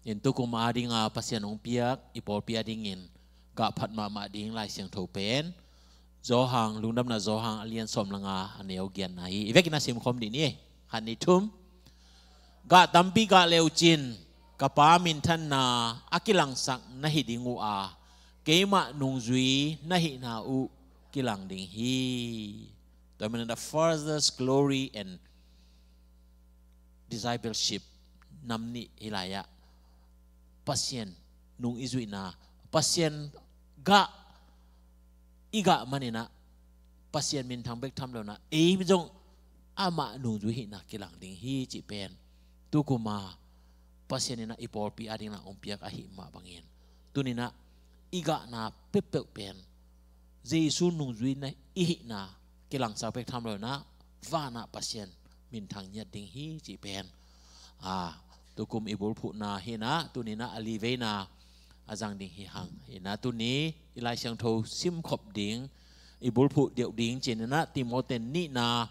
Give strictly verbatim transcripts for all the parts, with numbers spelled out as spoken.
In tukum a dinga Pasian hong piak i pawlpi a dingin gah phat mahmah ding Lai Siangtho pen Johan, Lungdamna Johan a lian sawm le nga a neu giatna hi. I vekin a simkhawm dih ni. Khat, nih, thum. Gah tampi gah le uh cin ka Pa minthanna a kilangsak na hi ding uh a, keimah nungzui na hihna uh kilang ding hi. Tua manin the Father's glory and discipleship nam nih hi lai-ah, Pasian nung i zuihna, Pasian gah i gah maninah Pasian minthang bek tham lo-inah ei zong amah nungzui hihna kilang ding hi cih pen tukuma Pasian inah i pawlpi a dingah hong piak ahih mah bangin tuninah i gahna peuhpeuh pen Jesu nungzui na i hihna kilangsak bek tham lo-inah vanah Pasian minthang ngiat ding hi cih pen a tukum i bulphuhna hinah tuninah a li veina a zang ding hi hang. Hinah tuni i Lai Siangtho simkhop ding i bulphuh deuh ding cininah Timote nihna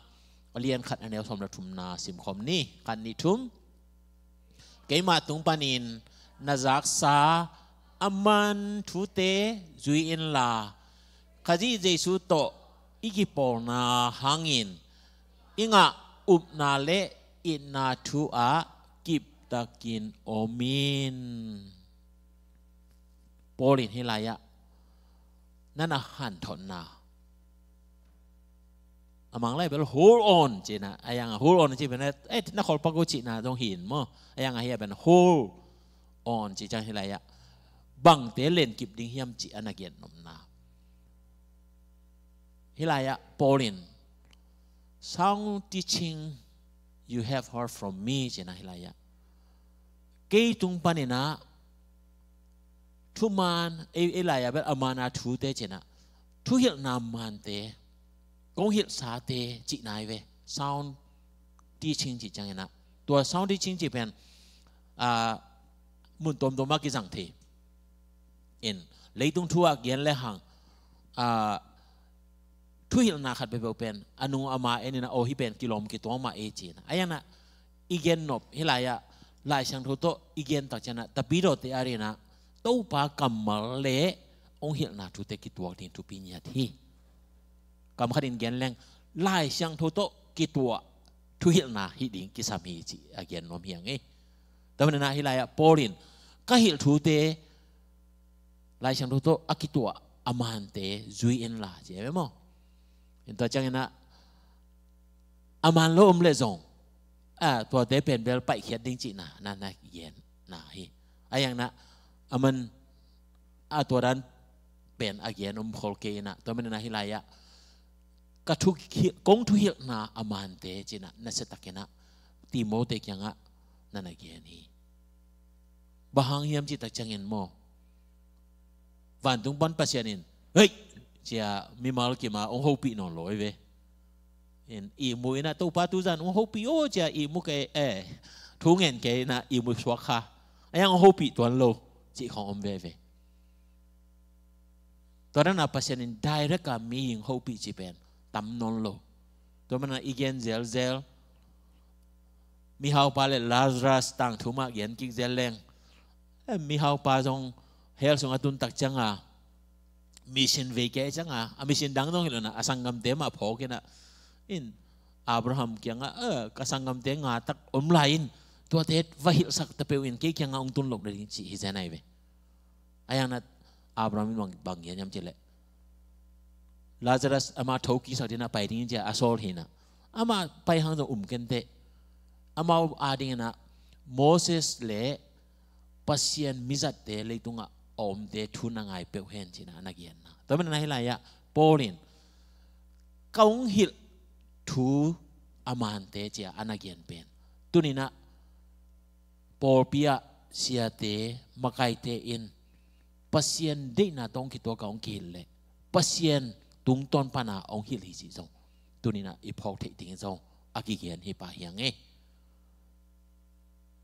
a lian khat a neu sawm le thumna simkhawm ni. Khat, nih, thum. Keimah tung panin na zaksa a man thute zui inla, Khazih Jesu tawh i kipawlna hangin i ngah upna le itna thu ah kiptakin om in. Paul in hih lai-ah na na hanthotna a mang lai bel hold on cihna a yanga hold on cih pen eh na kholpak uh cihna zong hi in maw a yanga hi a pen hold on cih ciang hih lai-ah bangte lenkip ding hiam cih a na gen nopna. Hih lai-ah Paul in sound teaching you have heard from me cihna hih lai-ah kei tung paninah thuman ei lai-ah bel a mana thute cihna thuhilhna mante kong hilhsate cihna hi ve. Sound teaching cih cianginah tua sound teaching cih pen mun tuamtuam ah kizang thei in leitung thu ah gen le hang thuhilhna khat peuhpeuh pen a nung a ma en inah aw hih pen kilawm kituak mah ei cinah a yanah i gen nop hih lai-ah Lai Siangtho tawh i gen tak cianah tapidawte a rinah Topa kammal le hong hilhna thute kituak ding thupi ngiat hi. Kam khatin gen leng Lai Siangtho tawh kituah thuhilhna hih ding kisam hi cih a gen nuam hi hang ei. Tua maninah hih lai-ah Paul in ka hilh thute Lai Siangtho tawh a kituah a mante zui inla ci a ve maw? In tua cianginah a man lo om le zong a tuate pen bel paihkhiat ding cihna na na genna hi. A yangnah a man a tua dan pen a gen om khol kei inah tua maninah hih lai-ah ka thu kong thuhilhna a mante cinah nasiatakinah Timote kiangah na na gen hi. Bang hang hiam cih tak ciangin maw vantung pan Pasian in hei cia mimal kima hong hopih nawn lo ei ve. In ihmu inah Topa tuzan hong hopih aw cia ihmu kei eh thu ngen kei inah ihmu suak kha a yang hong hopih tuan lo cih khong om veve. Tua dana Pasian in direct a mihing hopih cih pen tam nawn lo. Tua mana i gen zelzel mihaupa le Lazarus tangthu mah gen kik zel leng mihaupa zong hell sung a tun tak cianga mission vei kei cianga a mission dang zong hi lo na a sanggamte mah phawk inah in Abraham kiangah ka sanggamte nga tak om lai in tuate va hilhsak ta peuh in kei kiangah hong tun loh na ding cih hi zen ai ve. A yangnat Abraham in bang gen hiam cih leh Lazarus ama tho kiksak dingin a pai ding in cia a sawl hinah ama pai hang zong um kenteh amau a dinginah Moses le Pasian mizatte leitungah a omte thu na ngai peuh hen cinah na genna. Tua maninah hih lai-ah Paul in ka hong hilh thu a mante cia a na gen pen tuninah pawlpi ah siate makaite in Pasian deihna tawh hong kituak a hong kihilh leh Pasian tungtawn pana hong hilh hi cih zong tuninah i phawk theih ding zong a kigen hi pah hi hang ei.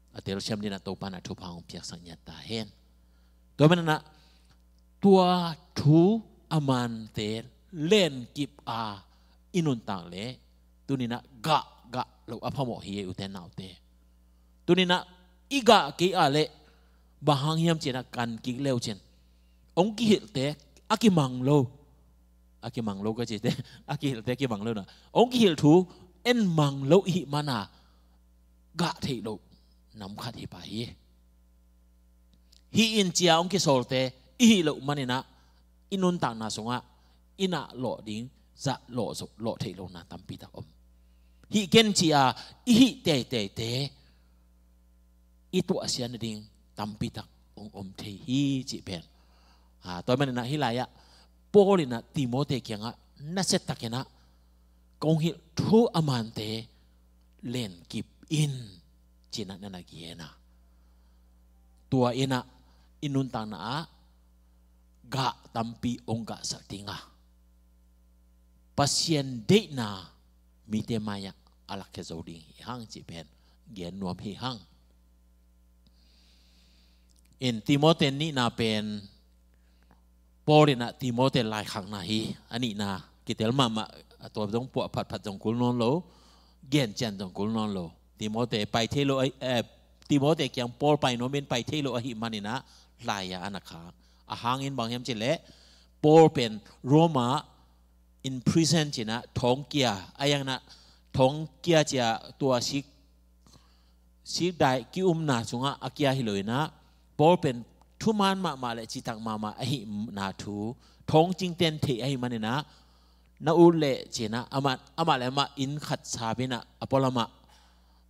A telsiam dinah Topa na thupha hong piaksak ngiat ta hen. Tua maninah tua thu a mante lenkip a i nuntak leh tuninah gah gah lo a phamawh hi ei ute naute. Tuninah i gah kei a leh Bang hang hiam ci-in ah kan kik le uh cin, hong kihilhte a kimang lo, a kimang lo ka cite, a kihilhte kimang lo na, hong kihilh thu en mang lo i hih man a gah theih loh nam khat hi pah hi. Hih in ci-a hong kisawlte i hih loh manin ah i nuntakna sungah i na lawh ding zah lawh zo, lawh theih lohna tampi tak om. Hih ken ci-a i hih teiteite i tuahsia nading tampi tak hong om thei hi cih pen. Ah, tua manin ah hih lai-ah Paul in ah Timote kiangah nasia takin ah kong hilh thu a mante lenkip in ci-in ah na na gen a. Tua in ah i nuntakna ah gah tampi hong gahsak ding a, Pasian deihna mite mai-ah a lakkhia zo ding hi hang cih pen gen nuam hi hang. In Timote nihna pen Paul in ah Timote laikhakna hi. A nihna kitel mahmah, a tua zong puah phatphat zong kul nawn lo, gen cian zong kul nawn lo. Timote pai thei lo, eh, Timote kiang Paul pai nuam in pai thei lo ahih manin ah lai-ah a na khak. A hang in bang hiam cih leh Paul pen Rome ah in prison ci-in ah thawng kia, a yang in ah thawng kia ci-a tua sik, sikdai ki-umna sungah a kia hi lo in ah, Paul pen thuman mahmah le citak mahmah ahihna thu thawng cingten theih ahih manin ah, na ut leh ci-in ah amah, amah le amah inn khat sap in ah a pualam ah,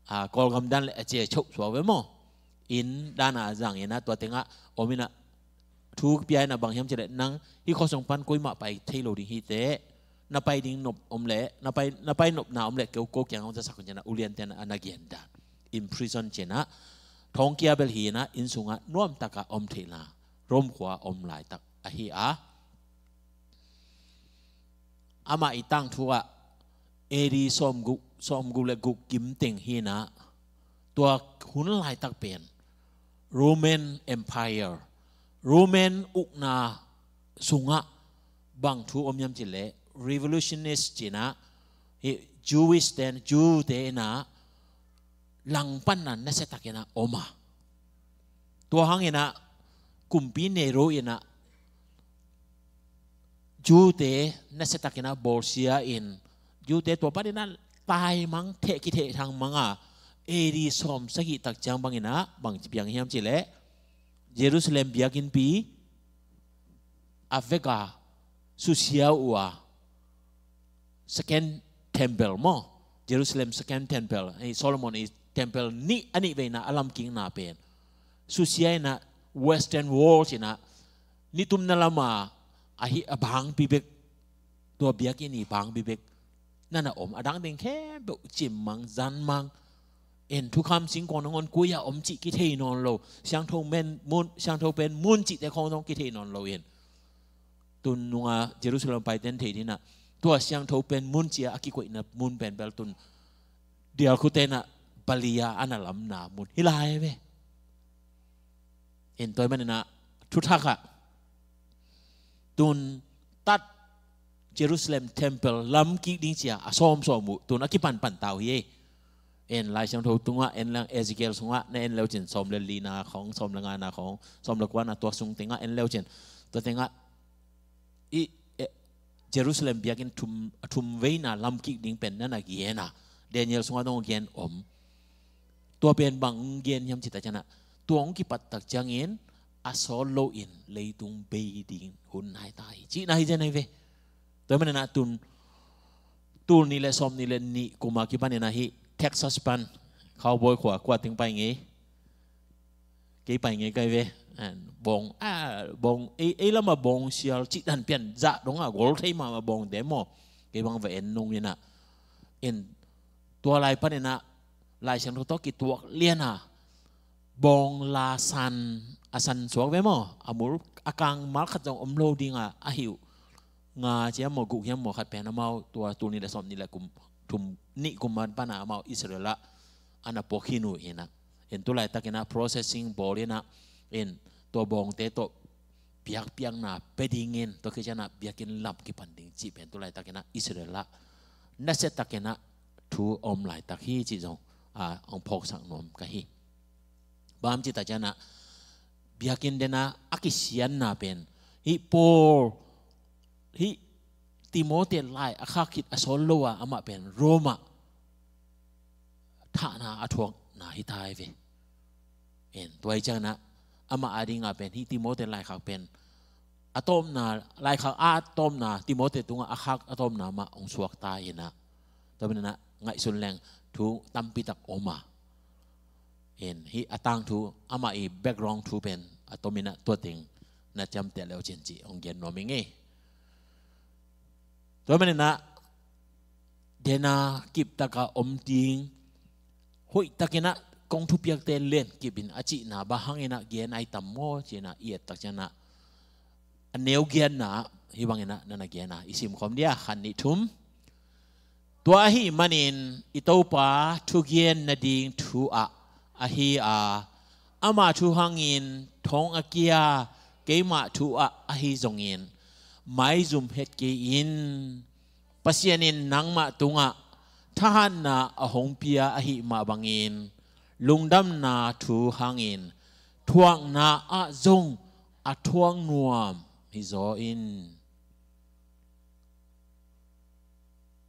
ah, Kawlgam dan le a cia choh suak ve maw. Inn dan a zang in ah tua tengah om in ah thu pia in ah bang hiam cih leh nang hih khuasung pan kuamah pai thei lo ding hi teh, na pai ding nop om leh, na pai, na pai nopna om leh keu ko kiang hong zasak un ci-in ah ulianten a na gen dan. In prison ci-in ah thawng kia bel hi in ah inn sungah nuamtak a om theihna Rome khua om laitak ahi a. Amah i tangthu ah A D sawmguk, sawmguk le guk kim teng hi in ah, tua hun laitak pen Roman Empire, Roman ukna sungah bang thu om hiam cih leh revolutionist ci-in ah, hih Jewish ten, Jew te in ah langpanna nasia takin ah om a. Tua hang in ah kumpi Nero in ah Jew te nasia takin ah bawlsia in, Jew te tua panin ah taimang, theh kithehthang mang a, A D sawmsagih tak ciang bang in ah bang ci piang hiam cih leh Jerusalem biakinnpi a vek a susia uh a, Second Temple maw, Jerusalem Second Temple, eh, Solomon i temple nih, a nih vei in ah a lamkikna pen susia in ah Western Wall ci-in ah nitumna lam a, ahi a bangpi bek, tua biakinn i bangpi bek na na om, a dang teng khempeuh cimmang, zanmang. In thukham singkawng nangawn koi-ah om cih kithei nawn lo, siangtho pen mun, siangtho pen mun cihte khawng zong kithei nawn lo in. Tun nunga Jerusalem paiten thei ding in ah tua siangtho pen mun ci-a a kikoihna mun pen bel tun dialkhute in ah bali a a na lamna mun hi lai ve. In tua ahih manin ah thuthak ah tun tat Jerusalem Temple lamkik ding ci-a a sawmsawm uh tun a kipanpan ta uh hi. In Lai Siangtho tungah en leng, Ezekiel sungah na en le uh cin, sawm le lina khawng, sawm le ngana khawng, sawm le kuana tua sung tengah en le uh cin, tua tengah i, eh, Jerusalem biakinn thum, a thum veina lamkik ding pen na na gen a, Daniel sungah dong gen om. Tua pen bang gen hiam cih tak ciangin ah, tua hong kipat tak ciangin a sawt loin leitung bei ding hun nai ta hi cihna hi zen ahi ve. Tua ahih manin ah tun, tul nih le sawm nih le nih kum a kipan in ah hih Texas pan, cowboy khua, kua teng pai ngei, kei pai ngei kai ve. And bawng, ah, bawng, ei, ei lam ah bawng sial cih dan pian zah dong a gol thei mahmah bawngte maw. Kei bang va en nung in ah. In tua lai pan in ah Lai Siangtho tawh kituak lian a, bawng la san, a san suak ve maw, a mul, a kang mal khat zong om lo ding a, a hiu nga ci hiam maw, guk hiam maw, khat pen amau tua tul nih le sawm nih le kum, thum, nih kum a pan a amau Israel ah a na puak khin uh hi in ah. In tu laitak in ah processing bawl in ah, in tua bawngte tawh biakpiakna pia dingin, tua khit ciang ah biakinn lam kipan ding cih pen tu laitak in ah Israel ah nasia tak in ah thu a om laitak hi cih zong, ah, hong phawksak nuam ka hi. Bang hiam cih tak ciang ah Biakinn dena a kisianna pen, hih Paul, hih Timote lai a khak khit a sawl lo a, amah pen Roma thahna a thuakna hi ta hi ve. En, tua hi ciangin ah amah adingah pen hih Timote laikhak pen a tawpna, laikhak a tawpna, Timote tungah a khak a tawpna mah hong suak ta hi in ah, tua manin ah ngaihsun leng thu tampi tak om a. En, hih a tangthu, amah i background thu pen a tomin ah tua teng na ciamteh le uh cin cih hong gen nuam ing ei. Tua manin ah dena kiptaka om ding, hoihtakin ah kong thupiakte len kip in a cihna, bang hangin ah gen ai tam maw ci-in ah i et tak ciangin ah, a neu giatna ah hih bangin ah na na gen a, i simkhawm dia, khat, nih, thum. Tua ahih manin i Topa thugen nading thu ah ahi a, ama thu hangin thong a kia, keimah thu ah ahi zongin maizum het kei in. Pasian in nangmah tungah thahatna a hong pia ahih mah bangin, lungdamna thu hangin thuakna ah zong a thuak nuam hi zaw in.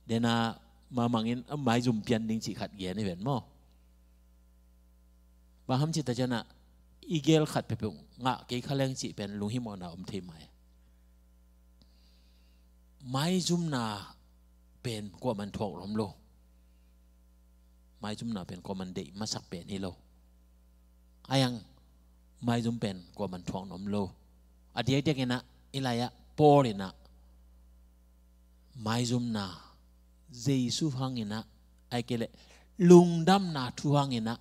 Dena mamangin a maizum pian ding cih khat gen hi ven maw? Bang ham cih ta ciangin ah i gel khat peuhpeuh ngah kei kha leng cih pen lunghimawhna om thei mai. Maizumna pen kuaman thuak nuam lo. Maizumna pen kuaman deih masak pen hi lo. Ai ang, maizum pen kuaman thuak nuam lo. A diakdiakin ah hih lai-ah Paul in ah maizumna, Jesu hangin ah, ahih kei leh lungdamna thu hangin ah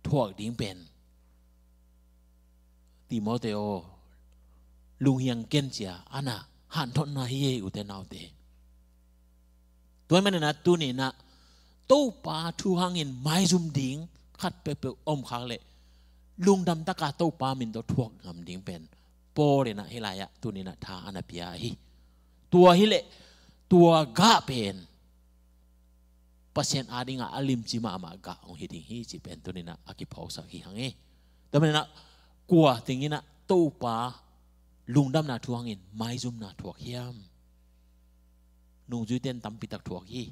thuak ding pen, Timote aw, lunghiang ken ci-a a na hanthotna hi ei, ute naute. Tua manin ah tuni-in ah Topa thu hangin maizum ding khat peuhpeuh om khak leh, lungdam taka Topa min tawh thuak ngam ding pen Paul in ah hih lai-ah tuni-in ah tha a na pia hi. Tua hi leh tua gah pen Pasian adingah a limci mahmah gah hong hi ding hi cih pen tuni-in ah a kiphawksak hi hang hi. Tua manin ah kua teng in ah Topa lungdamna thu hangin maizumna thuak hiam? Nungzuite in tampi tak thuak hi.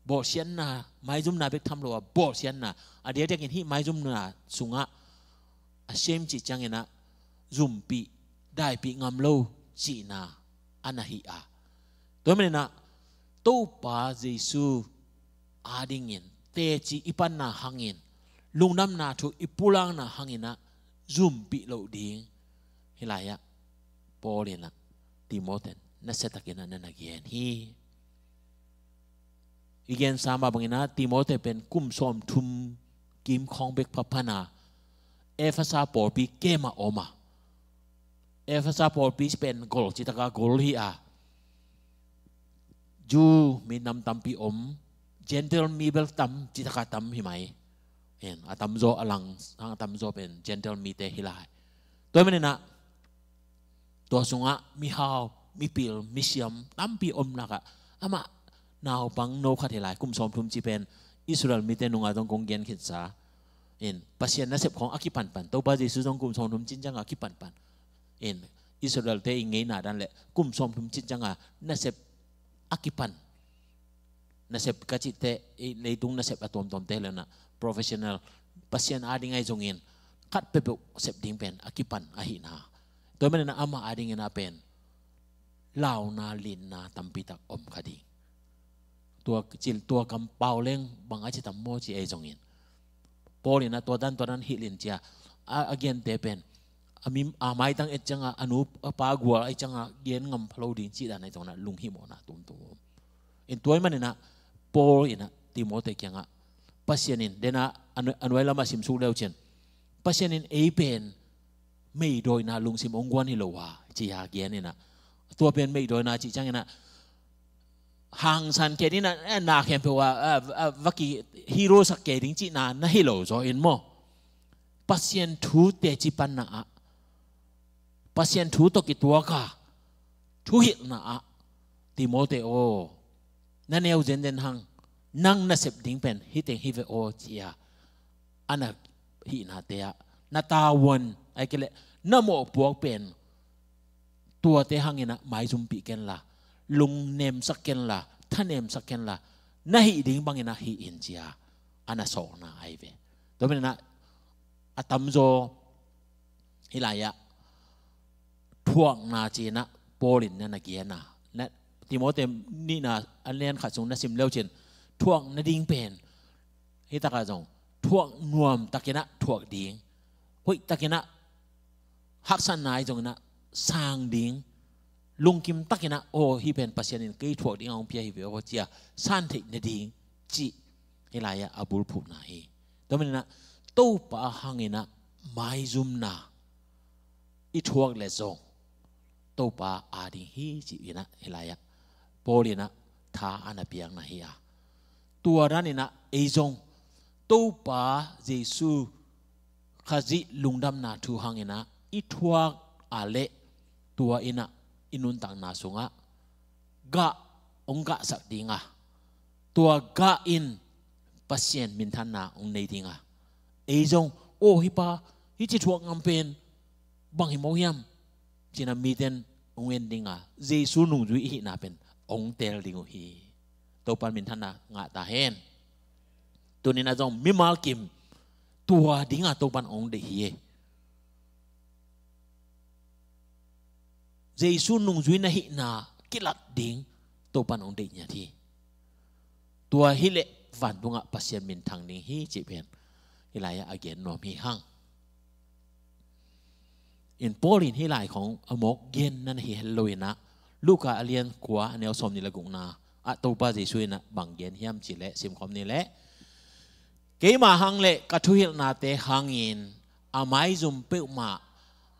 Bawlsiatna, maizumna bek tham lo a, bawlsiatna, a diakdiakin hih maizumna sungah a sem cih ciangin ah zumpih, daipih ngam lo cihna a na hi a. Tua manin ah Topa Jesu adingin teci i panna hangin, lungdamna thu i pulakna hangin ah zumpih loh ding hih lai-ah Paul in ah Timote in nasiatakin ah na na gen hi. I gensa mah bangin ah Timote pen kum sawmthum kim khawng bek pha pan a Efesa pawlpi kem ah om a. Efesa pawlpi pen gol citaka gol hi a, Jew mi nam tampi om, Gentile mi bel tam citaka tam hi mai. En, a tamzaw, a lang sang a tamzaw pen Gentile mite hi lai. Tua manin ah tua sungah mihau, mipil, misiam tampi om nak ah, amah naupang no khat hi lai, kum sawmthum cih pen Israel mite nungah zong kong gen khitsa. En, Pasian nasep khawng a kipanpan, Topa Jesu zong kum sawmthum cin ciangah a kipanpan. En, Israel-te i ngeina dan leh kum sawmthum cin ciangah nasep a kipan. Nasep ka cih teh, i leitung nasep a tuamtuamte hi lo-in ah, professional, Pasian ading ahi zongin khat peuhpeuh sep ding pen a kipan ahihna. Tua manin ah amah adingin ah pen launa, linna tampi tak om kha ding. Tua cil, tua kampau leng bang a ci tam maw ci ahi zongin, Paul in ah tua dan, tua dan hilh in ci-a a, a gente pen a mi, a maitang et ciangah a nu a pa gual ahi ciangah gen ngam pha lo ding cih dan ahi zongin ah lunghimawhna tuamtuam om. En, tua ahih manin ah Paul in ah Timote kiangah, Pasian in, dena a nu-, a nuai lamah simsuk le uh cin, Pasian in ei pen meidawina lungsim hong guan hi lo a, ci-a gen in ah, tua pen meidawina cih ciangin ah hangsan kei ding, na, na khempeuh ah, ah, ah, va ki hero sak kei ding cihna na hi lo zaw in maw. Pasian thu teci panna ah, Pasian thu tawh kituak a, thuhilhna ah, Timote aw, na neu zenzen hang, nang nasep ding pen hih teng hi ve aw, ci-a a na, hihnate ah na tavuan, ahih kei leh na mawhpuak pen tuate hangin ah maizumpih kenla, lungnemsak kenla, thanemsak kenla, na hih ding bangin ah hih in ci-a a na sawlna ahi ve. Tua manin ah a tamzaw hih lai-ah thuakna ci-in ah Paul in na na gen a, na Timoti nihna a lian khat sung na sim le uh cin, thuak nading pen hih takah zong thuak nuam takin ah thuak ding, hoih takin ah haksatna ahi zongin ah sang ding, lungkim takin ah, aw, hih pen Pasian in kei thuak ding a hong pia hi ve aw, ci-a san theih nading cih hih lai-ah a bulphuhna hi. Tua manin ah Topa hangin ah maizumna i thuak leh zong Topa ading hi ci-in ah hih lai-ah Paul in ah tha a na piakna hi a, tua danin ah ei zong Topa Jesu Khazih lungdamna thu hangin ah i thuak a leh tua in ah i nuntakna sungah gah hong gahsak ding a, tua gah in Pasian minthanna hong nei ding a, ei zong, aw, hih pa, hih ci thuak ngam pen bang hi maw hiam, ci-in ah mite in hong en ding a, Jesu nungzui i hihna pen hong teel ding uh hi. Topa minthanna ngah ta hen. Tuni-in ah zong mimal kim tua ding a Topa in hong deih hi. Jesu nungzui na hihna kilat ding Topa in hong deih ngiat hi. Tua hi leh vantungah Pasian minthang ding hi cih pen hih lai-ah a gen nuam hi hang. In Paul in hih lai khong a mawk gen na hi het lo-in ah, Luka a lian kua a neu sawmnih le gukna ah Topa Jesu in ah bang gen hiam cih leh simkhawm ni leh, keima hang le ka thuhilhnate hangin a maizum peuhmah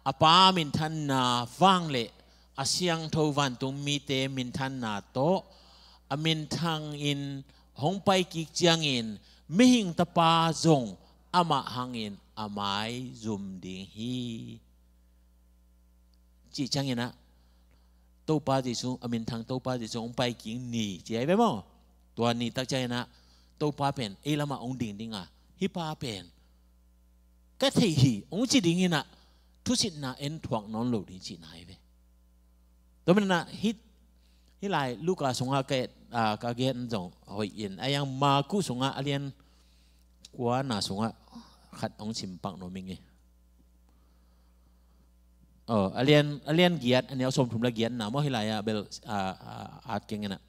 a Pa minthanna vang le a siangtho vantung mite minthanna tawh a minthangin hong paikik ciangin Mihing Tapa zong amah hangin a maizum ding hi. Cih ciangin ah Topa Jesu, a minthang Topa Jesu hong paikik ni ci ahi ve maw? Tua ni tak ciangin ah Topa pen ei lamah hong ding ding a, hih pa pen ka thei hi hong ci dingin ah thusitna en thuak nawn lo ding cihna ahi ve. Tua manin ah hih, hih lai Luka sungah ka, ah, ka gen zong hoih in, a yang Marku sungah a lian kuana sungah khat hong simpak nuam ing e. Oh, a lian, a lian giat, a neu sawmthum le giatna maw, hih lai-ah bel, ah, ah, at keng in ah,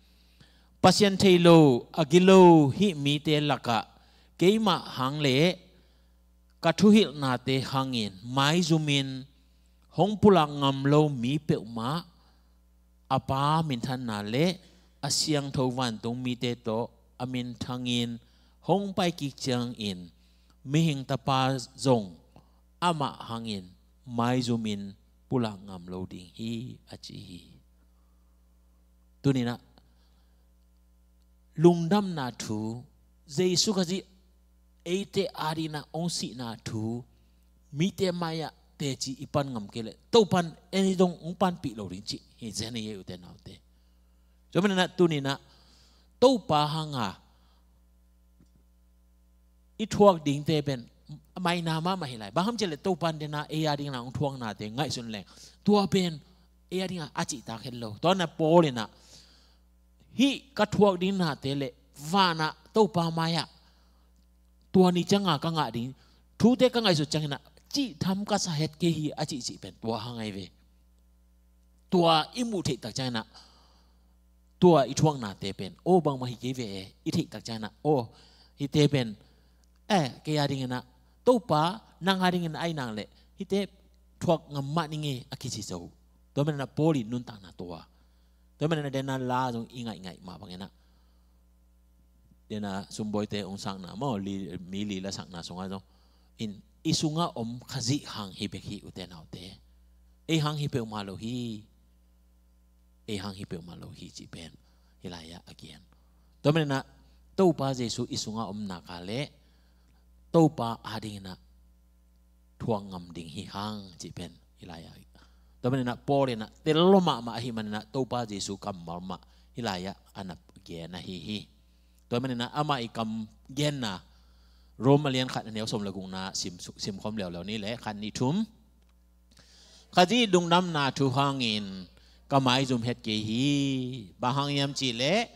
Pasian thei lo a gilo hih mite lakah keimah hang le ka thuhilhnate hangin maizumin hong pulak ngam lo mi peuhmah a Pa minthanna le a siangtho vantung mite tawh a minthangin hong paikik ciangin Mihing Tapa zong amah hangin maizumin pulak ngam lo ding hi, a ci hi. Tuni-in ah lungdamna thu, Jesu Khazih eite adingin ah hong sihna thu mite mai-ah teci i pan ngam kei leh Topa in ei zong hong panpih lo ding cih hi zen hi, ute naute. Tua manin ah tuni-in ah Topa hanga i thuak dingte pen a maina mahmah hi lai. Bang hang hiam cih leh Topa in den a ei adingin ah hong thuaknate ngaihsun leng tua pen ei adingin ah a cihtak het lo. Tua na Paul in ah hih ka thuak ding nate le vanah Topa mai-ah tua ni cianga ka ngah ding thute ka ngaihsut ciangin ah cihtham ka sa het kei hi a cihcih pen tua hang ahi ve. Tua i muh theih tak ciangin ah tua i thuaknate pen, aw, bangmah hi kei ve, i theih tak ciangin ah, aw, hihte pen, eh, kei adingin ah, Topa, nang adingin ah ahi nak leh hihte thuak ngam mah ning e, a kici zo. Tua manin ah Paul i nuntakna tua. Tua manin ah den a la zong i ngaihngaih mah bangin ah, den a sumbawite hong sakna maw, li, mi li la sakna sungah zong in, i sungah om Khazih hang hi bek hi, ute naute. Ei hang hi peuhmah lo hi. Ei hang hi peuhmah lo hi cih pen hih lai-ah a gen. Tua manin ah Topa Jesu i sungah om nak leh Topa adingin ah thuak ngam ding hi hang cih pen hih lai-ah. Tua manin ah Paul in ah tel lo mahmah ahih manin ah Topa Jesu kammal mah hih lai-ah a na gen ahi hi. Tua manin ah amah i kam genna Rom a lian khat a neu sawm le gukna sim, simkhawm leuleu ni le khat nih thum. Khazih lungdamna thu hangin ka maizum het kei hi. Bang hang hiam cih leh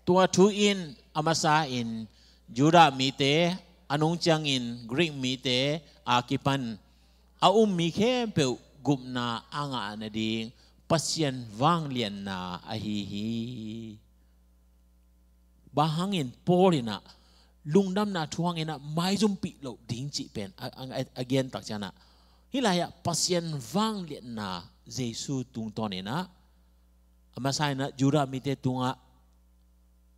tua thu in a masa in Judah mite, a nung ciangin Greek mite a kipan a um mi khempeuh gupna a ngah nading Pasian vangliatna ahi hi. Bang hangin Paul in ah lungdamna thu hangin ah maizumpih loh ding cih pen a, a, a, a gen tak ciangin ah, hih lai-ah Pasian vangliatna Jesu tungtawn in ah a masa in ah Judah mite tungah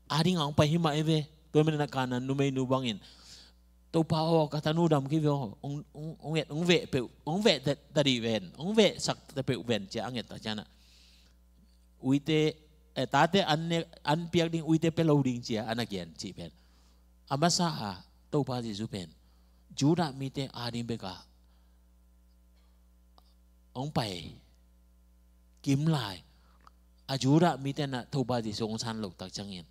ading a hong pai hi mah e ve. Tua manin ah Kanaan numeinu bangin, "Topa aw, ka tanu dam kei ve aw, hong, hong, hong et, hong veh peuh, hong veh ta, ta dih ven, hong vehsak ta peuh ven," ci-a a nget tak ciangin ah uite, eh, tate an ne, an piak ding, uite pia lo ding ci-a a na gen cih pen a masa a Topa Jesu pen Judah mite ading bek a hong pai kim lai, a Judah mite in ah Topa Jesu hong san loh tak ciangin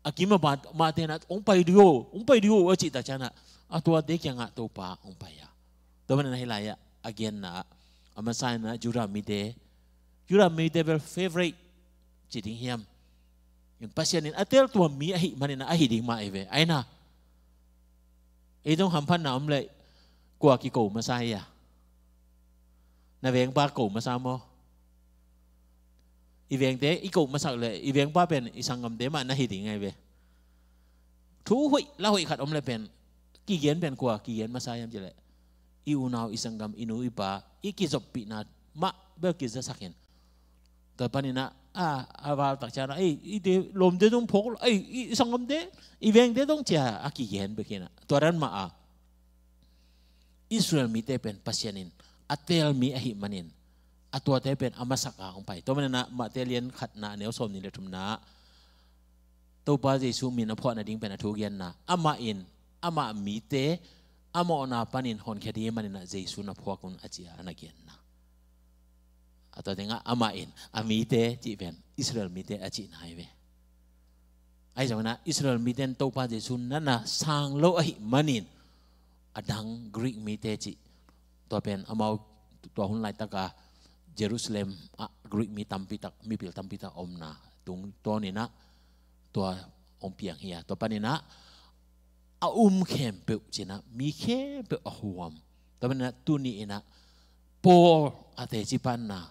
a kim a mah, mahte in ah, "Hong pai dih aw, hong pai dih aw," a cih tak ciangin ah a tuate kiangah Topa hong pai a. Tua manin ah hih lai-ah a genna ah a masa in ah Judah mite, Judah mite bel favorite ci ding hiam, Pasian in a tel tua mi ahih manin ah ahi ding mah e ve. Ai na, ei zong hamphatna om leh kua kiko masa hi a? Na vengpa ko masa maw? I vengte i ko masak leh i vengpa pen i sanggamte mah na hi ding ai ve. Thu hoih la hoih khat om leh pen kigen pen kua kigen masa hiam cih leh i unau, i sanggam, i nu i pa, i kizoppihna mah bel kizasak in. Tua panin ah a, a val tak ciangin ah, "Ei, i te lawmte zong phawk lo, ei, i sanggamte, i vengte zong," ci-a a kigen bek hi in ah. Tua dan mah a Israel mite pen Pasian in a tel mi ahih manin a tuate pen a masak a hong pai. Tua manin ah Mate lian khatna a neu sawmnih le thumna ah Topa Jesu min a phuah nading pen a thugenna, "Amah in amah mite a mawhna panin honkhia ding ahih manin ah Jesu na phuak un," a ci-a a na genna. A tua tengah amah in a mite cih pen Israel mite a cihna hi ve. Ahi zongin ah Israel mite in Topa Jesu na na sang lo ahih manin a dang Greek mite cih, tua pen amau tua hun laitak a Jerusalem ah Greek mi tampi tak, mipil tampi tak omna tungtawn in ah tua hong piang hi a. Tua panin ah a um khempeuh ci-in ah mi khempeuh a huam. Tua manin ah tuni in ah Paul a teci panna,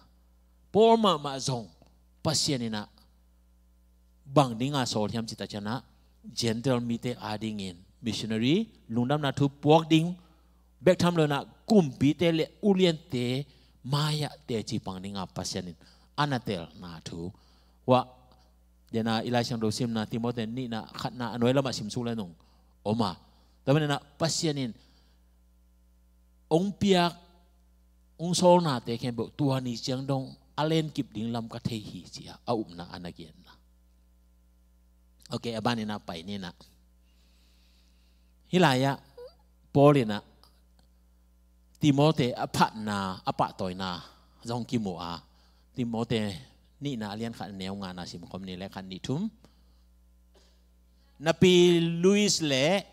Paul mahmah zong Pasian in ah bang ding a sawl hiam cih tak ciangin ah Gentile mite adingin missionary, lungdamna thu puak ding bek tham lo in ah kumpite le uliante mai-ah teci pang ding a Pasian in a na telna thu. Huah den a i Lai Siangtho simna Timoti nihna khatna a nuai lamah simsuk le nung om a. Tua manin ah Pasian in hong piak, hong sawlnate khempeuh tua ni ciang dong a lenkip ding lam ka thei hi ci-a a upna a na genna. Ok, a banin ah pai ni in ah hih lai-ah Paul in ah Timoti a phatna, a pahtawina zong kimu a. Timoti nihna a lian khat a neu ngana simkhawm ni le khat nih thum. Na pi Lois le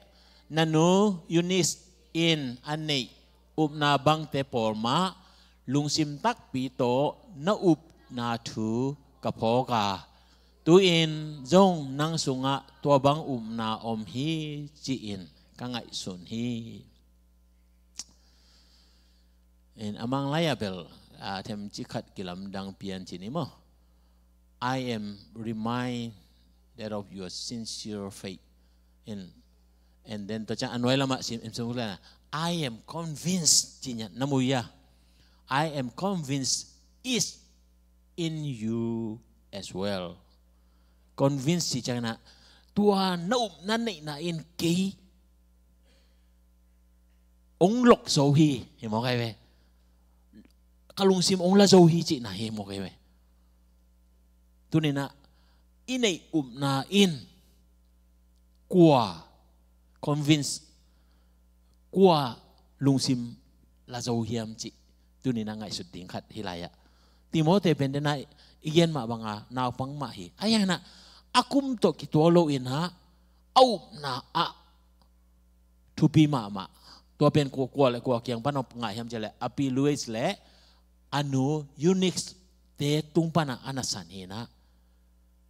na nu Eunice in a neih upna bangte pawl mah lungsim takpi tawh na upna thu ka phawk a, tu-in zong nang sungah tua bang upna om hi ci-in ka ngaihsun hi. In a mang lai-ah bel, ah, themcik khat kilamdang pian ci ni maw. I am reminded of your sincere faith. In, and then tua ciang a nuai lamah sim, sim, sim, I am convinced ci ni a, na mu hia. I am convinced is in you as well. Convince ci ciangin ah tua na up na neihna in kei hong lok zo hi, hi mawk ai ve. Ka lungsim hong la zo hi cihna hi mawk ai ve. Tuni in ah i neih upna in kua convince, kua lungsim la zo hiam cih tuni in ah ngaihsut ding khat hih lai-ah. Timoti pen den a i gen mah banga naupang mah hi. Ahi hangin ah a kum tawh kituak loin ah a upna ah thupi mahmah. Tua pen kua, kua le kua kiang pan hong ngah hiam cih leh a pi Lois le a nu Eunice te tung panah a na san hi inah.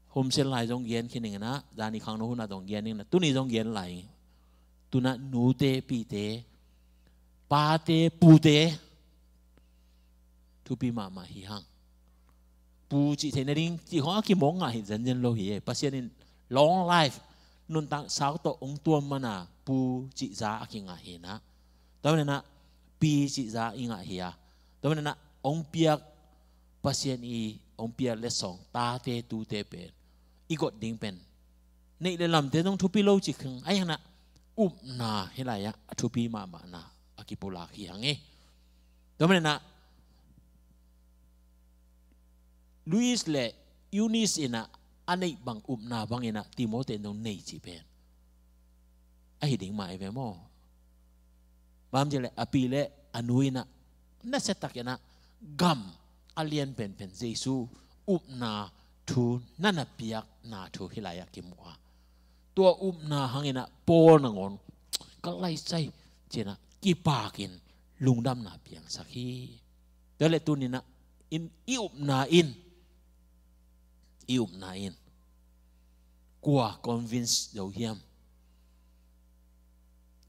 Homsiat lai zong gen khin ning inah, zani khangno hunah zong gen ning inah, tuni zong gen lai. Tunah nute, pite, pate, pute, thupi mahmah hi hang. Pu cih theih nading cih khong a kimawk ngah hi zenzen lo hi. Pasian in long life, nuntak sau tawh hong tuam mana pu cih za a kingah hi inah. Tua maninah pi cih za i ngah hi a. Tua maninah hong piak, Pasian i hong piak letsong, tate, tute pen i got ding pen neih le lamte zong thupi lo cih kheng a, hi hang inah upna hih lai-ah a thupi mahmahna a kipulak hi hang e. Tua maninah Lois le Eunice inah a neih bang, upna bang inah Timothy in zong nei cih pen ahi ding mah hi ve maw. Bang hiam cih leh a pi le a nu inah nasia tak inah gam a lian penpen Jesu upna thu na na piakna thu hih lai-ah kimu a. Tua upna hang inah Paul nangawn ka laisai ci inah kipakin lungdamna piangsak hi. Tua leh tuni inah in, i upna in, i upna in kua convince zo hiam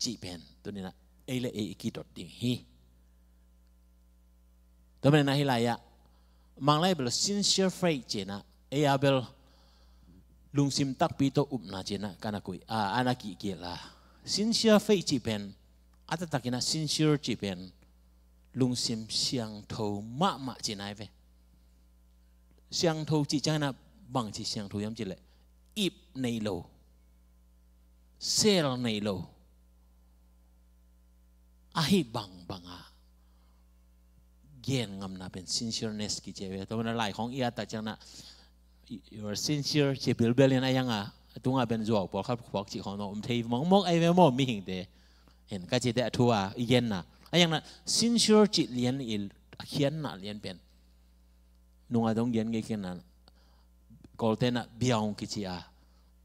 cih pen tuni inah ei le ei i kidot ding hi. Tua maninah hih lai-ah Manglai bel sincere faith ci inah, ei a bel lungsim takpi tawh upna ci inah ka na kuih a, a na kihkil a. Sincere faith cih pen a taktak inah sincere cih pen lungsim siangtho mahmah cihna hi ve. Siangtho cih ciang inah bangci siangtho hiam cih leh ip nei lo, sel nei lo, ahi bangbang a gen ngamna pen sincereness kici ve. Tua maninah lai khong i at tak ciang inah, "You are sincere," ci bilbel in a, hi hang a, a tungah pen zuau pawlkhat phuak cih khong zong om thei mawkmawk ahi ve maw mihingte. Hen, ka cite a thu a i genna a, hi hang inah sincere cih lian i, a khiatna lian pen nungah zong gen ngei khin a, Kawlte inah biaung kici a,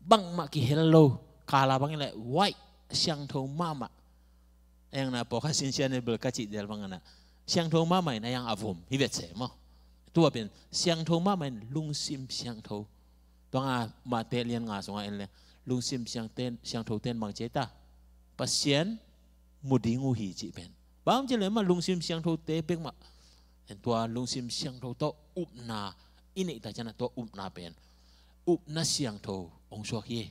bangmah kihel lo, kala bang hi leh white, siangtho mahmah. A, hi hang inah pawlkhat sincere nei bel ka cih del bang inah siangtho mahmah in a, hi hang a vom hi vet se maw. Tua pen siangtho mahmah in lungsim siangtho. Tua nga Mate lian nga sungah en leh lungsim siangtho ten, siangtho ten bang ci ta, Pasian mu ding uh hi cih pen. Bang hiam cih leh mah lungsim siangthote bekmah, en, tua lungsim siangtho tawh upna i neih tak ciang inah tua upna pen upna siangtho hong suak hi.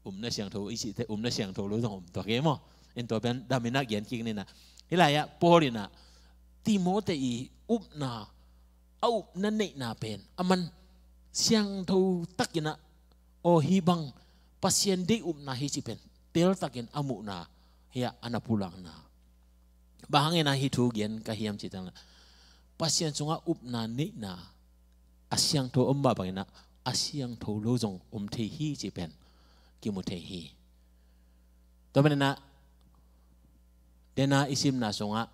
Upna siangtho i cihte, upna siangtho lo zong om tuak hi maw. En, tua pen dam inah gen kik ni inah. Hih lai-ah Paul inah Timothy i upna, a upna neihna pen a man siangtho tak inah, aw, hih bang Pasian deih upna hi cih pen teltakin a muhna hi a, a na pulakna. Bang hang inah hih thu gen ka hiam cih tak leh, Pasian sungah upna neihna a siangtho om mah bang inah a siangtho lo zong om thei hi cih pen kimu thei hi. Tua maninah dena i simna sungah,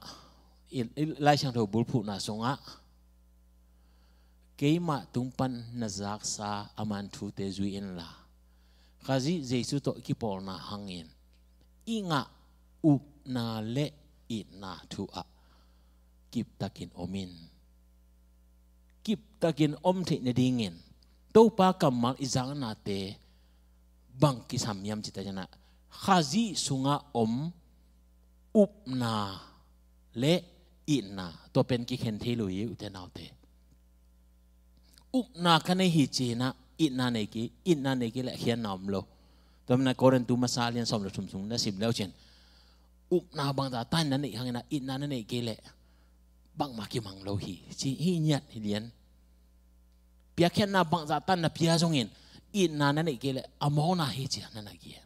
i, i Lai Siangtho bulphuhna sungah, "Keimah tung pan na zaksa a man thute zui inla, Khazih Jesu tawh kipawlna hangin i ngah upna le itna thu ah kiptakin om in." Kiptakin om theih nadingin Topa kammal i zaknate bang kisam hiam cih tak ciang inah, Khazih sungah om upna le itna, tua pen kikhen thei lo hi, ute naute. Upna ka nei hi ci inah itna nei kei, itna nei kei leh khiatna om lo. Tua maninah Korintu masa lian sawm le thum sung na sim le uh cin, upna bangzah tan na neih hang inah itna na neih kei leh bangmah kimang lo hi ci hi ngiat hi lian. Piakkhiatna bangzah tan na pia zongin itna na neih kei leh a mawkna hi ci a na na gen.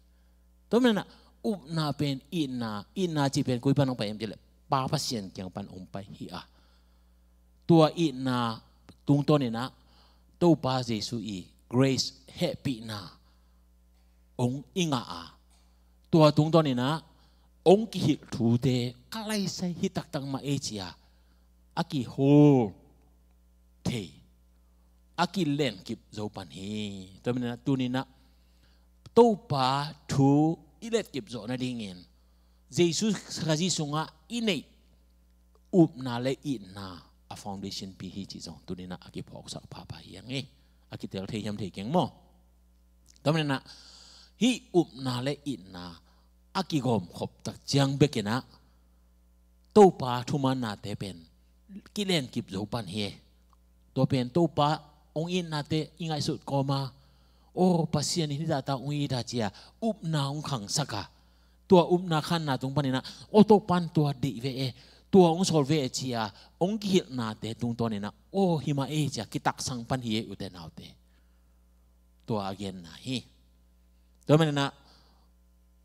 Tua maninah upna pen itna, itna cih pen koi pan hong pai hiam cih leh Pa Pasian kiang pan hong pai hi a, tua itna tungtawn inah Topa Jesu i grace, hehpihna hong i ngah a, tua tungtawn inah hong kihilh thute ka laisai hi taktak mah ei ci a, a kihol thei, a kilenkip zo pan hi. Tua maninah tuni inah Topa thu i letkip zawh nadingin Jesu Khazih sungah i neih upna le itna a foundation pi hi cih zong tuninah a kiphawksak phapha hi ang e. A kitel thei hiam thei keng maw? Tua maninah hih upna le itna a kigawmkhop tak ciang bekinah Topa thumannate pen kilenkip zo pan hi e. Tua pen Topa hong itnate i ngaihsut kawma, aw Pasian in hih zahta hong ita cia upna hong khangsak a, tua upna khanna tung paninah aw Topan tua deih ve e, tua hong sawl ve e cia hong kihilhnate tungtawninah aw himah e cia kitaksang pan hi e ute naute. Tua a genna hi. Tua maninah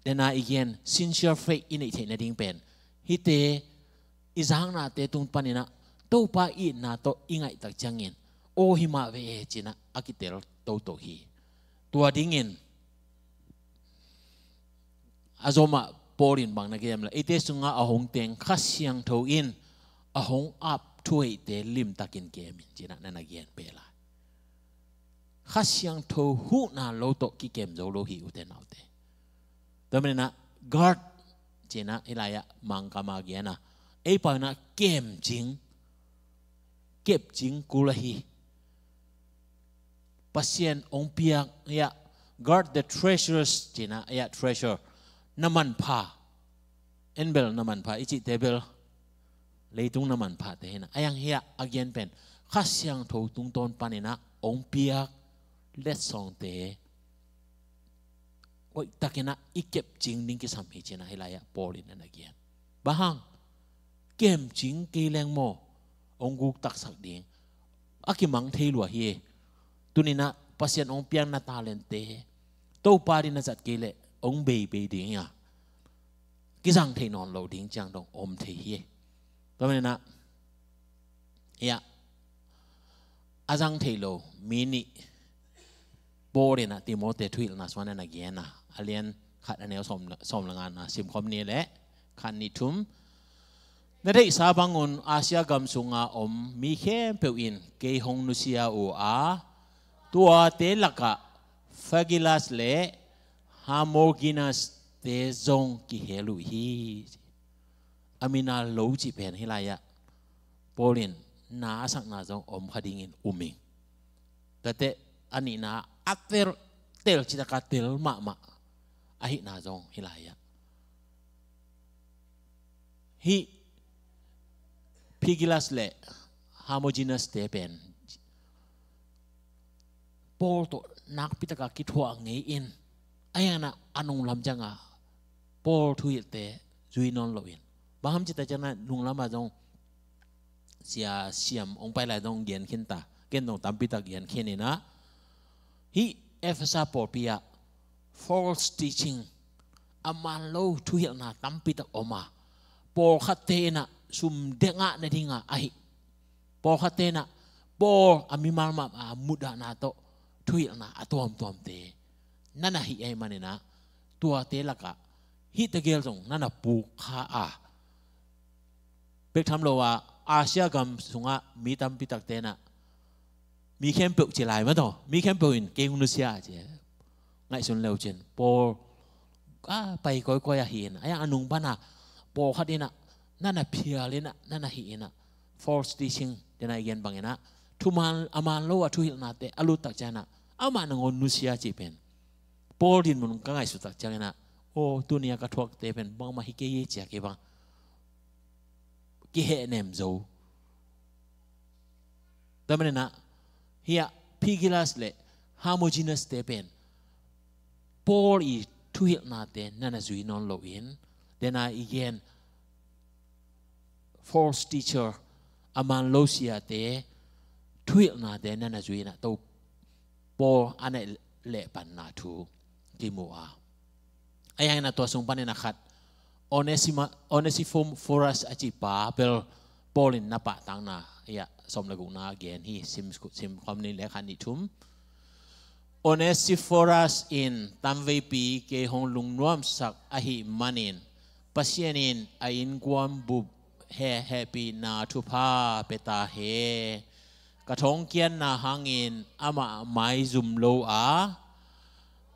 dena i gen sincere faith i neih theih nading pen hihte i zaknate tung paninah Topa itna tawh i ngaihtak ciangin aw himah ve e cinah a kitel toto hi. Tua dingin a zomah Paul in bang na gen le eite sungah a hong teng Kha Siangtho in a hong ap thuheihte limtakin kemin cinah na na gen pe lai. Kha Siangtho huhna lo tawh kikem zo lo hi ute naute. Tua maninah guard cinah hih lai-ah Mangkama gen a ei pau inah kemcing, kepcing kul ahi. Pasian hong piak ia guard the treasures cinah ia treasure na manpha, en bel na manpha i cihte bel leitung na manphate hinah a iang hia a gen pen Kha Siangtho tungtawn paninah hong piak letsongte hoihtakinah i kepcing ding kisam hi cinah hih lai-ah Paul in a na gen. Bang hang kemcing kei leng maw hong guktaksak ding a kimang thei lua hi. Tuninah Pasian hong piakna talentte Topa ding na zat kei leh hong beibei ding a kizang thei nawn lo ding ciang dong om thei hi. Tua maninah ia a zang thei lo mi nih Paul inah Timote thuhilhna sungah na na gen a, a lian khat a neu sawm le ngana simkhawm ni le khat nih thum. Na theihsa bangun Asia gam sunga om mi khempeuh in kei hong nusia uh a, tuate lakah Figelas le Hermogenes te zong kihel uh hi. A mina lo cih pen hih lai-ah Paul in na a sakna zong om kha dingin um ing. Tate a nihna a tel, tel citaka tel mahmah ahihna zong hih lai-ah hih Figelas le Hermogenes te pen Paul tawh nakpitaka kithuah ngei in a ianah a nunglam cianga Paul thuhilhte zui nawn loin bang ham cita cianah nunglama zong sia siam hong pai lai zong gen khinta ken zong tampitak gen khin inah hih Efesa pawlpi ah false teaching a man lo thuhilhna tampitak om a pawlkhatte inah sum dengah na dinga ahi pawlkhatte inah Paul a mimal mah a mudahna tawh thuhilhna a tuamtuamte na na hih ahi maninah tuate lakah hih tegel zong na na puk kha a bek tham lo a Asia gam sungah mi tampitak tenah mi khempeuh ci lai mataw mi khempeuh in kei hong nusia ci ngaihsun leucin Paul a pai kawikawi ahi inah a iang a nung pana pawlkhat inah na na phial inah na na hih inah false teaching dena i gen banginah thuman a man lo a thuhilhnate a luttak cianginah amah nangawn nusia cih pen Paul dinmun ka ngaihsuttak cianginah aw tunia ka thuakte pen bangmah hi kei hi cia kei bang kihehnem zo. Tua maninah hiah Figelas le Hermogenes te pen Paul i thuhilhnate na na zui nawn loin dena i gen false teacher a man lo siate thuhilhnate na na zui inah to Paul a neih lehpanna thu kimu a a ianginah tua sung paninah khat Onesiphorus a cihpa bel Paul in na pahtakna ia sawm le gukna gen hi. Simkhawm ni le khat nih thum. Onesiphorus in tamveipi kei hong lungnuamsak ahih manin Pasian in a innkuan bup hehpihna thupha pia ta hen. Ka thongkiatna hangin amah maizum lo a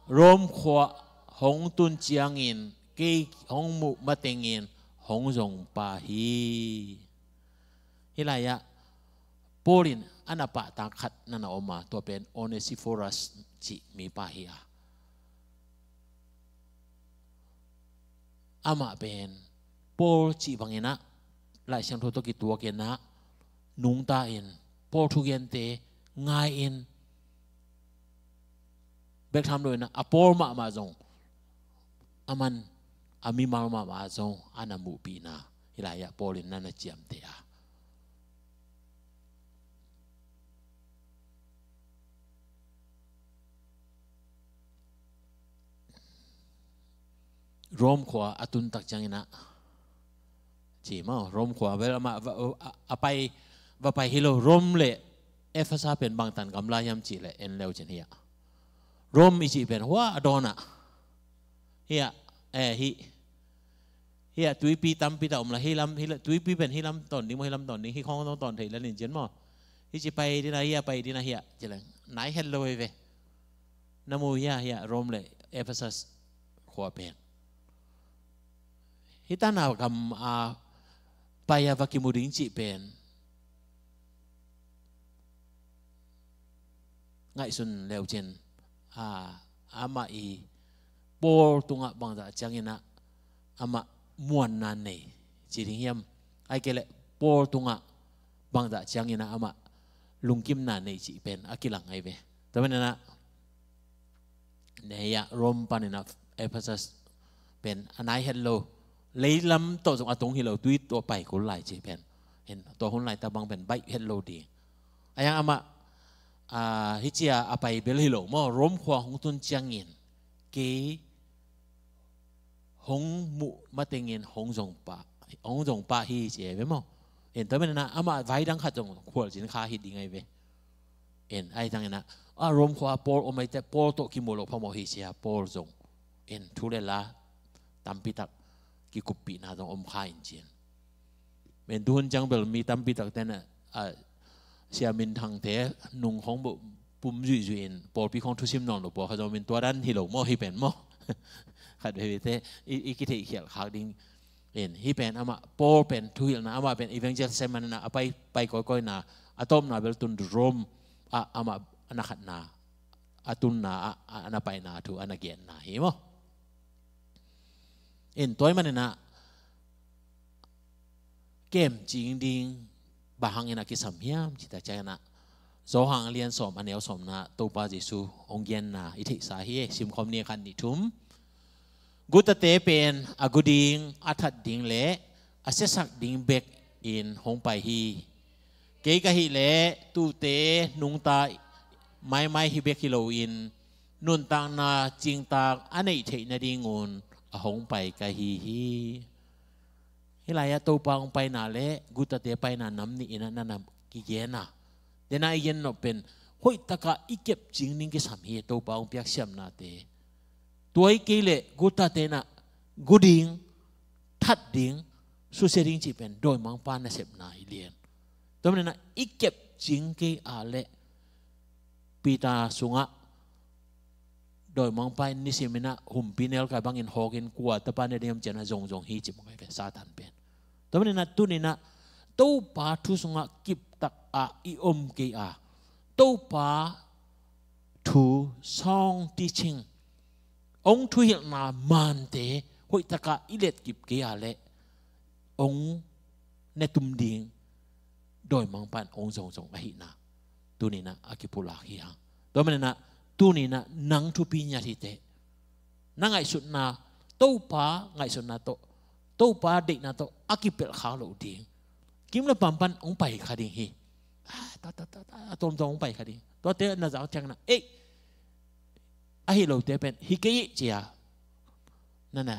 Rome khua hong tun ciangin kei hong muh matengin hong zong pah hi. Hih lai-ah Paul in a na pahtak khat na na om a, tua pen Onesiphorus cih mipa hi a, amah pen Paul cih bangin ah Lai Siangtho tawh kituakin ah nungta in, Paul thugente ngai-in, bek tham lo in ah a Paul mahmah zong, aman a mimal mahmah zong a na muhpihna hih lai-ah Paul in na na ciamteh a. Rome khua a tuntak ciangin ah, ci maw, Rome khua bel amah va, a, a pai, va pai hi lo. Rome le Efesa pen bangtan gamla hiam cih leh en leu cin hi a. Rome i cih pen hua a dawn ah hi a, eh, hi, hi a tuipi tampi tak om la, hi lam, hi la, tuipi pen hi lam tawn ding maw, hi lam tawn ding, hi khawng tawn thei la nin cin maw. Hi ci pai ding a, hi a pai ding a, hi a ci leng nai het lo hi ve. Na mu hi a, hi a Rome le Efesa khua pen. Hih tan a gam a pai a va kimu ding cih pen ngaihsun leu cin, a, amah i Paul tungah bangzah ciangin ah amah muanna nei ci ding hiam, ahih kei leh Paul tungah bangzah ciangin ah amah lungkimna nei cih pen a kilang ahi ve. Tua manin ah, nei ah Rome panin ah Efesa pen a nai het lo, leilam tawh zong a tung hi lo, tui tawh pai kul lai cih pen, hin tua hun laitak bang pen baih het lo ding. A yang amah, a, hi ci a a pai bel hi lo maw, Rome khua hong tun ciangin kei hong muh matengin hong zong pah, hong zong pah hi ci ahi ve maw. En, tua manin ah amah vai dang khat zong khualzin kha hi ding ahi ve. En, ahi zongin ah, a Rome khua Paul om ahih teh Paul tawh kimu loh phamawh hi ci a Paul zong, en, thu le la tampi tak kikuppihna zong om kha in cin. Men tuhun ciang bel mi tampi takte na, a, Sia Min Thangte nung khawng bawh pum zuihzuih in pawlpi khawng thusim nawn lo, pawlkhat zong min tua dan hi lo maw, hih pen maw. Khat veve te i, i kitheihkhialh khak ding. In, hih pen amah Paul pen thuhilhna, amah pen evangelist semana a pai, pai kawikawina, a tawpna bel tun Rome ah amah a na khatna, a tunna ah a na paina thu a na genna hi maw. In, tua ahih manin ah kemcing ding bang hangin a kisam hiam cih tak ciangin ah, Johan a lian sawm a neu sawmna Topa Jesu hong genna i theihsa hi. Simkhawm ni, khat, nih, thum. Gutate pen a gu ding, a that ding le a siasak ding bekin hong pai hi. Kei ka hih leh tuute nungta maimai hi bek hi loin nuntakna cingtak a neih theih nadingun a hong pai ka hi hi. Hih lai-ah Topa hong paina le gutate paina nam nih in ah na na kigen a, dena i gen nop pen hoihtakah i kepcing ding kisam hi, Topa hong piak siamnate. Tua hi kei leh gutate in ah gu ding, that ding, susia ding cih pen dawimangpa nasepna hi lian. Tua manin ah i kepcing kei a leh Peter sungah dawimangpa in nisim in ah humpi nelkai bangin hawkin kua tapa ne ding hiam ci-in ah zongzong hi ci mawk ahi ve Satan pen. Tua manin ah tuni-in ah Topa thu sungah kiptak a i om kei a, Topa thu, sound teaching, hong thuhilhna mante hoihtakah i letkip kei a leh hong netum ding dawimangpa in hong zongzong ahihna tuni-in ah a kipulak hi hang. Tua manin ah tuni-in ah nang thupi ngiat hi teh, na ngaihsutna, Topa ngaihsutna tawh, Topa deihna tawh a kipelh khak loh ding. Kim le paam pan hong pai kha ding hi. Ah, ta, ta, ta, ta, a tuamtuam hong pai kha ding. Tuate na zak ciangin ah, ei, ahi lote pen hi kei ci-a na na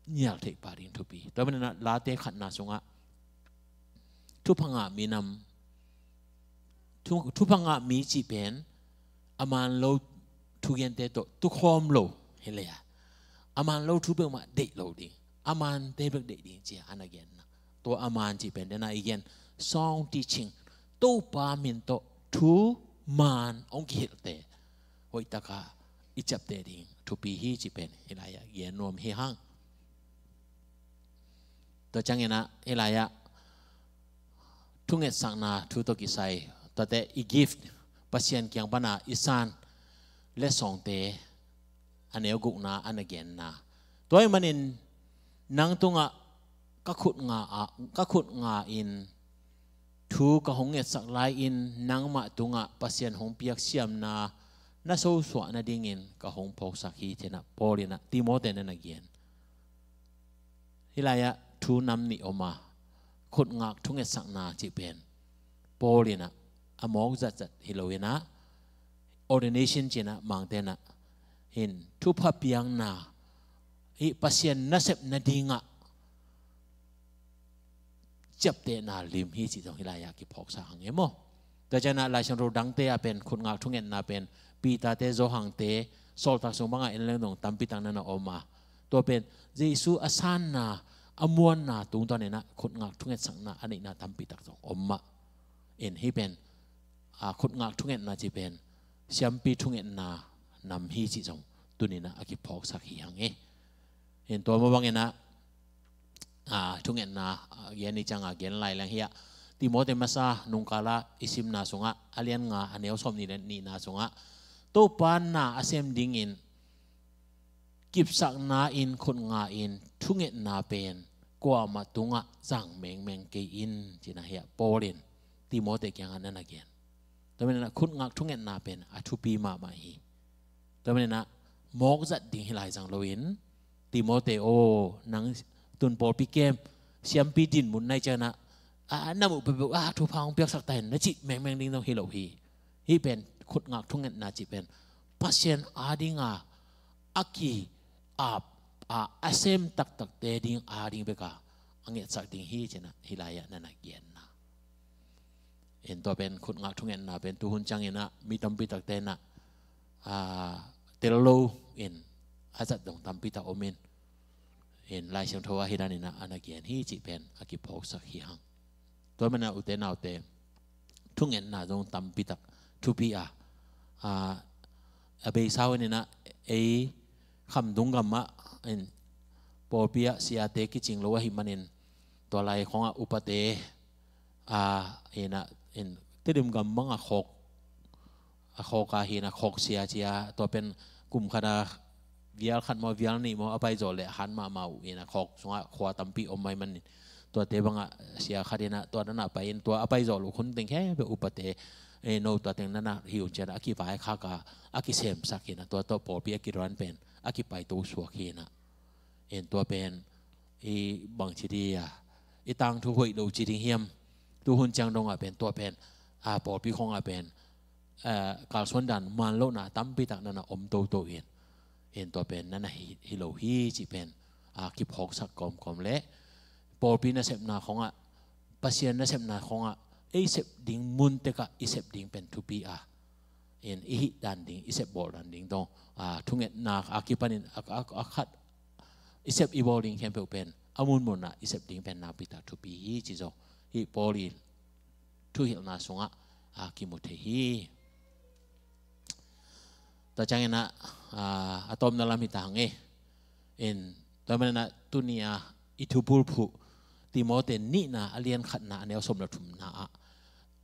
nial theih pah ding thupi. Tua manin ah Late khatna sungah thupha ngah minam, thu, thupha ngah mi cih pen a man lo thugente tawh tukhawm lo hi leh a, a man lo thu peuhmah deih lo ding, a mante bek deih ding ci-a a na genna. Tua a man cih pen dena i gen sound teaching, Topa min tawh thu man hong kihilhte hoihtakah i ciapteh ding thupi hi cih pen hih lai-ah gen nuam hi hang. Tua ciangin ah hih lai-ah thungetsakna thu tawh kisai, tuate i gift, Pasian kiang pana i san letsongte a neu gukna a na genna. Tua ahih manin nang tungah ka khut nga ah, ka khut nga in thu ka hong ngetsak lai-in nangmah tungah Pasian hong piak siamna na sosuah nadingin ka hong phawksak hi, ci-in ah Paul in ah Timote na na gen. Hih lai-ah thu nam nih om a, khutngak thungetsakna cih pen Paul in ah a mawk zatzat hi lo in ah, ordination ci-in ah Mangte in ah hin thupha piakna, hih Pasian nasep nadingah ciaptehna lim hi cih zong hih lai-ah kiphawksak hang e maw. Tua ciangin ah Lai Siangtho dangte ah pen khutngak thungetna pen Peter-te, Johan-te, Sawltak sung bangah en leng dong tampi tak na na om a, tua pen Jesu a sanna, a muanna tungtawn in ah khutngak thungetsakna a neihna tampi tak zong om mah in, hih pen, a, khutngak thungetna cih pen siampi thungetna nam hi cih zong tuni-in ah a kiphawksak hi hang e. In tua mah bangin ah, a, thungetna, a, gen ni ciang a gen lai leng hi a, Timote masa nungkal ah i simna sungah, a lian nga, a neu sawmnih le nihna sungah, Topa na a sem dingin kipsakna in khutnga in thungetna pen kuamah tungah zang mengmeng kei in, ci-in ah hih ah Paul in Timote kiangah na na gen. Tua manin ah khutngak thungetna pen a thupi mahmah hi. Tua manin ah mawk zat ding hi lai zang loin, Timote aw, nang tun pawlpi kem, siampi dinmun na hih ciangin ah, a, na muh peuhpeuh ah thupha hong piaksak ta hen na cih mengmeng ding zong hi lo hi. Hih pen khutngak thungetna cih pen Pasian adinga a ki-ap a, a sem taktakte ding ading bek a, a ngetsak ding hi, ci-in ah hih lai-ah na na genna. In tua pen khutngak thungetna pen tuhun ciangin ah mi tampi takte in ah, a, tel lo in a zat dong tampi tak om in, in Lai Siangtho ah hih danin ah a na gen hi cih pen a kiphawksak hi hang. Tua manin ah ute naute, thungetna zong tampi tak thupi a, a, a beisa uh in ah ei Khamtung gam ah in pawlpi ah siate kicing lo ahih manin tua lai khawng ah upate, a, in ah, in Tedim gam bang a khawk, a khawk a hi in ah khawk sia ci a, tua pen kum khat a vial khat maw, vial nih maw, a pai zawh leh han mahmah uh in ah khawk sungah khua tampi om ahih manin, tuate bangah sia khat in ah tua dan ah pai in, tua a pai zawh loh hun teng khempeuh upate, e, no tua teng na na hi un ci-in ah a kivaikhak a, a kisemsak in ah tua tawh pawlpi a kiruan pen a kipaito suak hi in ah. In tua pen i bangci ding a, i tangthu hoih lo ci ding hiam? Tuhun ciang dongah pen tua pen, a, pawlpi khawngah pen, a, kalsuan dan man lohna tampi tak na na om toto in, in tua pen na na hi, hi lo hi cih pen, a, kiphawksak kawmkawm leh pawlpi nasepna khawngah, Pasian nasepna khawngah ei sep ding mun tekah i sep ding pen thupi a, in i hih dan ding, i sep bawl dan ding dong, a, thungetna a kipanin a, a, a khat i sep i bawl ding khempeuh pen a munmun ah i sep ding pen nakpi tak thupi hi ci zong hih Paul i thuhilhna sungah, a, kimu thei hi. Tua ciangin ah, a, a tawpna lam hi ta hang e. In tua manin ah tuni a i thubulphuh Timote nihna a lian khatna a neu sawm le thumna ah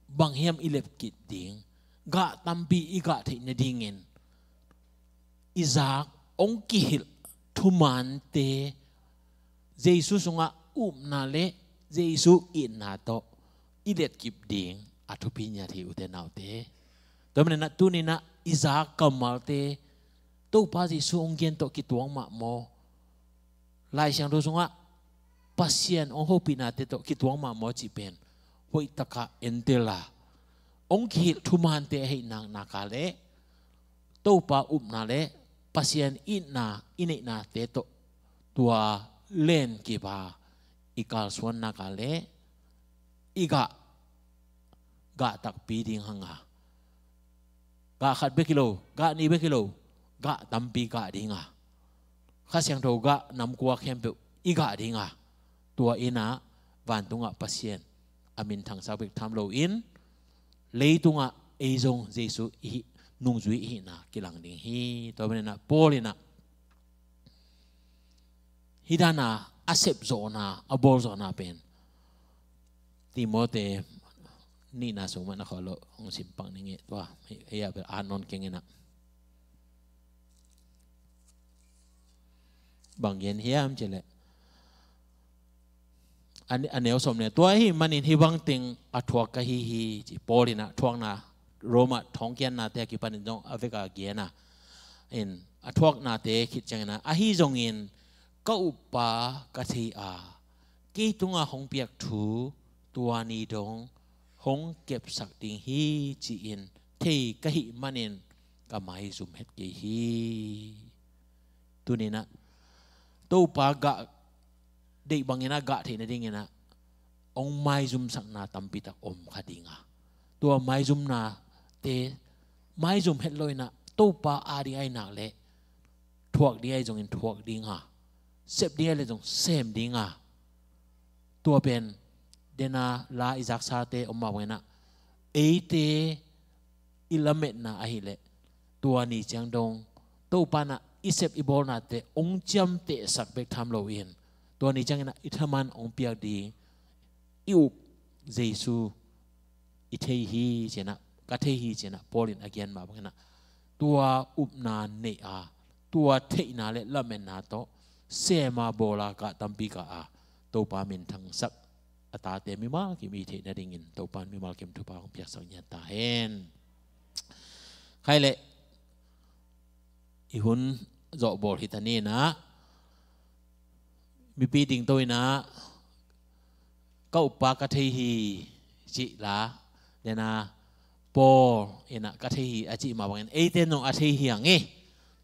bang hiam i letkip ding, gah tampi i gah theih nadingin i zak hong kihilh thumaante, Jesu sungah upna le Jesu itna tawh i letkip ding a thupi ngiat hi, ute naute. Tua manin ah tuni-in ah i zak kammalte Topa Jesu hong gen tawh kituak mah maw, Lai Siangtho sungah Pasian hong hopihnate tawh kituak mah maw cih pen hoih takah entel a, hong kihilh thumaante ahih nak nak a leh Topa upna le Pasian itna i neihnate tawh tua lenkip a i kalsuan nak a leh i gah, gah takpi ding hang a, gah khat bek hi lo, gah nih bek hi lo, gah tampi gah ding a, Kha Siangtho gah nam kua khempeuh i gah ding a, tua in ah vantungah Pasian a minthangsak bek tham loin leitungah ei zong Jesu i hih, nungzui i hihna kilang ding hi. Tua manin ah Paul in ah hih dan a a sepzawhna, a bawlzawhna pen Timoti nihna sung mah na khawh lo hong sim pak ning e. Tua hei a bel a non keng inah bang gen hiam cileh a neu sawm le tua ahi manin hih bangteng a thuak ka hi hi ci. Paul inah thuakna Roma thawngkiatnate a kipanin zong a vek a gen a in a thuaknate khit ciangin ah ahi zongin ka uppa ka thei a kei tungah hong piak thu tua ni dong hong kepsak ding hi ci-in thei ka hih manin ka maizum het kei hi. Tuninah Topa gah deih banginah gah theih nadinginah hong maizumsakna tampitak om kha dinga tua maizumnate maizum het loinah Topa a ding ahi nak leh thuak ding ahi zongin thuak dinga sep ding ahi le zong sem dinga tua pen dena la i zaksate om mah banginah eite i lametna ahileh tua ni ciang dong Topa inah i sep i bawlnate hong ciamtehsak bek tham loin tua ni cianginah i thaman hong piak ding i up Jesu i thei hi cinah ka thei hi cinah Paul in a gen mah banginah tua upna neih a tua theihna le lametna tawh sema bawla kah tampi kah a Topa minthangsak a tate mimal kim i theih nadingin Topa in mimal kim thupha hong piaksak nian ta hen. Khai leh i hun zawhbawl hi ta ninah mipi dingto inah ka uppa ka thei hi cih la dena Paul inah ka thei hi a cih mah bangin eite nong a thei hi hang i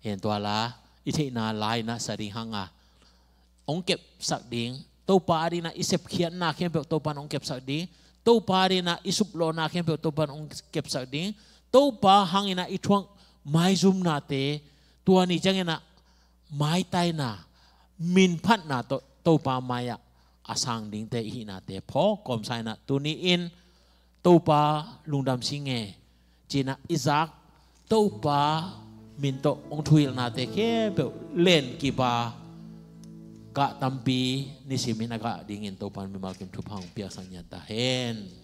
hen tua la i theihna la inah sa ding hanga hong kepsak ding Topa a dinah i sepkhiatna khempeuh Topa in hong kepsak ding Topa a dinah i suplawhna khempeuh Topa in hong kepsak ding Topa hanginah i thuak maizumnate tua ni cianginah maitaina minphatna tawh Topa mai-ah a sang dingte i hihnate phawk kawmsa inah tuni-in Topa lungdam sing e cinah i zak Topa min tawh hong thuhilhnate khempeuh len kipa gah tampi nisimin a gah dingin Topa in mimal kim thupha hong piaksak nian ta hen.